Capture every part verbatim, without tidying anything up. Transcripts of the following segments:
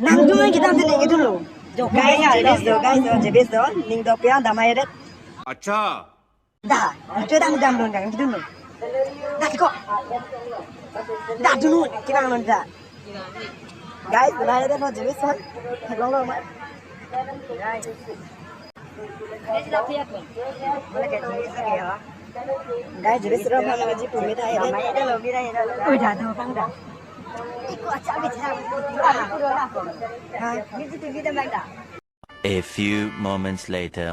Nangdun kedam si nangkedunlo. Guys, Jibis do, guys do, Jibis do. Ning do pia damai ret. Acha. Da, itu dam dam dun dam kedunlo. Da kiko. Da dunlo, kibang non da. Guys, damai ret lo Jibis son. Long long ma. Guys, Jibis ro mana ji pumit hai. Oi, da do bang da. Iko acha bichara. Ha, ni ji tinggi dan bang da. A few moments later.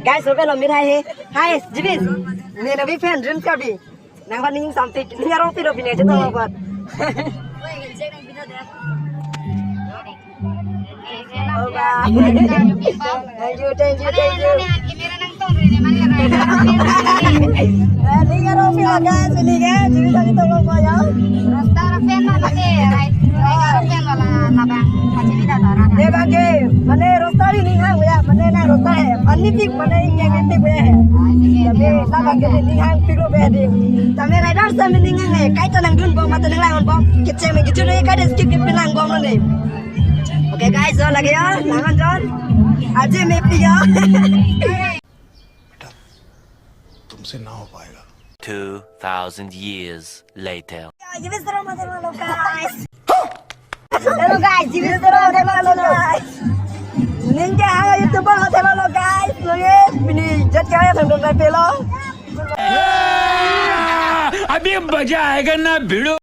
Guys, ro pelo mit hai he. Hai, Jibis. Ne na bi fan dream ka bi. Nang paning something. Ning arong pilo bine aja tolong buat. Oh, bye. Thank you, thank you, thank you. Eh, ning arong pilo guys, ini guys, Jibis lagi tolong buat ya. Roaster fan ma mati, rice, rice fan wala labang pachini da tara. Dei bang ke, mane roaster ning hang ya, mane nang roaster hai. Ani tik mane ingya tik ya. Tapi labang ke ning hang tik lo be di. Tame rider sa ning hang hai. Kaita nangdun bom mata nanglang bom. Keceng me keceng ne kaita skip ke pinlang bom ne. Okay guys, jo lagi ya, nangan jon. Aje me pi ya. बेटा, तुमसे ना हो पाएगा। Two thousand years later. Jibis ro mata lo guys. Hello guys, Jibis ro mata lo guys. Ning ke hang YouTuber hotel lo guys. Lo ye, pini jet kaya thang dong pelo. अभी मजा आएगा ना भिड़ो।